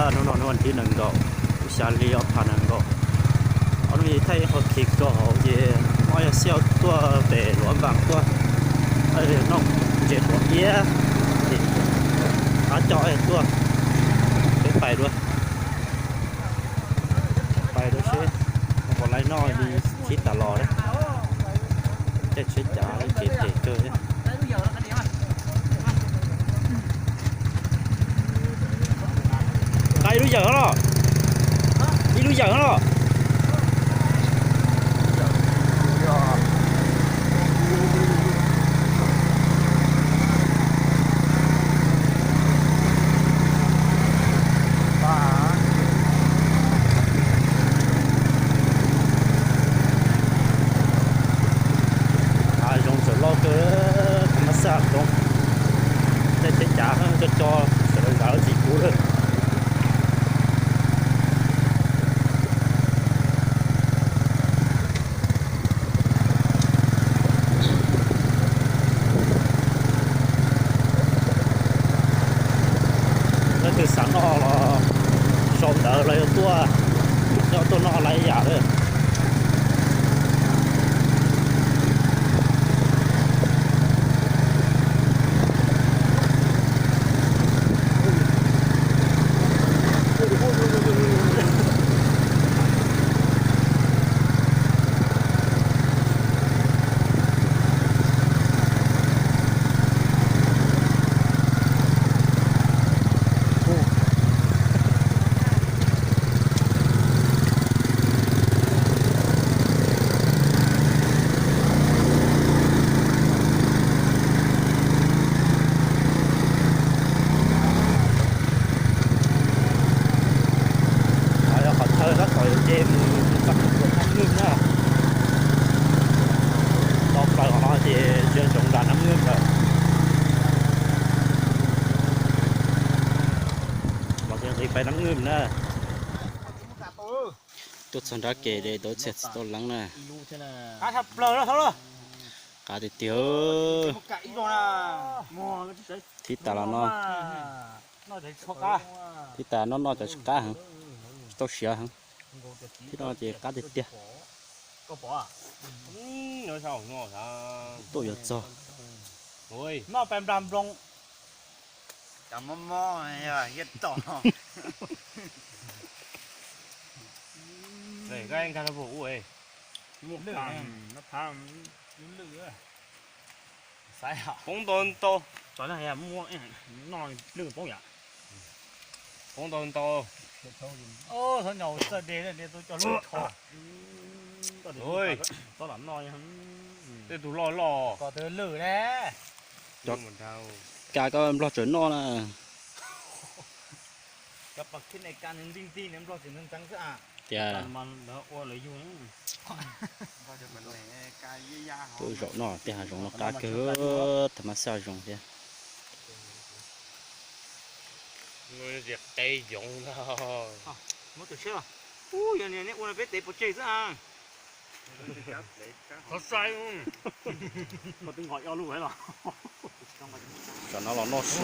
Hnub no hnub vas thib nees nkaum, xya hli ob phav nees nkaum. Ob hnub no thaij ib qho khi ko hauv ces ob yog xiaj tuaj pem Luav Npas tuaj, noj ntses quav iab, qab coj tuaj, peb pais dua, pais dua seb puas laib noj li thib tas los. Caij tsheb cav kev phem kawg thiab. Nqa ib lub yawm los, ib lub yawm los. Hav zoov txawm loj kawg, thav mas xaj zoo, caij tsheb cav coj coj sawv daws zam lub txim kub lawm. Leej twg xav noj los sau ntawv los yuav tuaj, coj tuaj noj lawm ib yam lawm. Qhov chaw tab tom yuav nce mus txog nram Nab Nwj na. Tau plaws qhov no ces ntsia ntsoov nram Nab Nwj lawm. Los nqis pais Nab Nwj na. Tuaj txog nrab ke de tau txhiaj tsis tau leeb na. Qab tiag tiag. Thib tas los no, thib tas no noj cov tsis qab heev, tsis tau siav heev. Thib no ces qab tiag tiag. Tuaj yuav txog. Noj pais nplag nploos. Cov mob mob, yog tom. Poob ntau ntau. Noj lwj poob yam. Poob ntau ntau. Txhob nyo txawj de, de tau cov lub tho. Txhob lam noj. Tej tus loj loj. Kom tus lwj ne. Cov ka koj nplog tseem noj na. Cov pas khib ne ka nws nti nti ne nplog tseem ntxeev xwb a. Tias ua lawv yug. Tuaj zaum noj tej hav zoov no qab kawg, thav mas xaj zoo thiab. Qe yoov ntag. Ub, yog niag neb ua no peb tev pov tseg xwb a. Qhov sai. Koj twb nqos ib ob lub los. Tam no los noj su.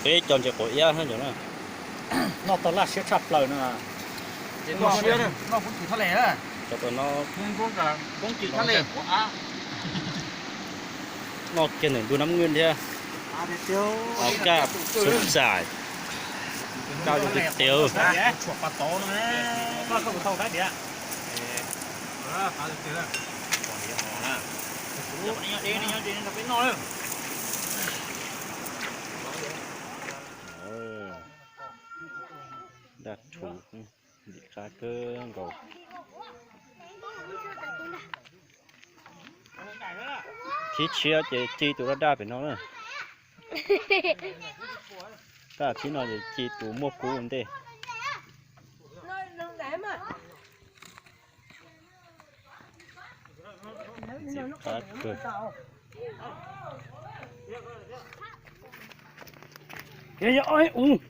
Peb cov ntses quav iab na. Noj tau laj siab tshaj plaws no. Noj siab, noj koob tsis thab les. Cov no koob tsis thab les. Noj kiag ntawm ntug Nab Nwj thiab. Kaj xub xais, kaj zoo tiag tiag. Daj rhuv, lim qab kawg nkaus. Thib tshiab ces ci tus daj daj pem no na. Tab thib no ces ci tus muaj kub ua ntej. Ntxim qab kawg. Yog ob ub.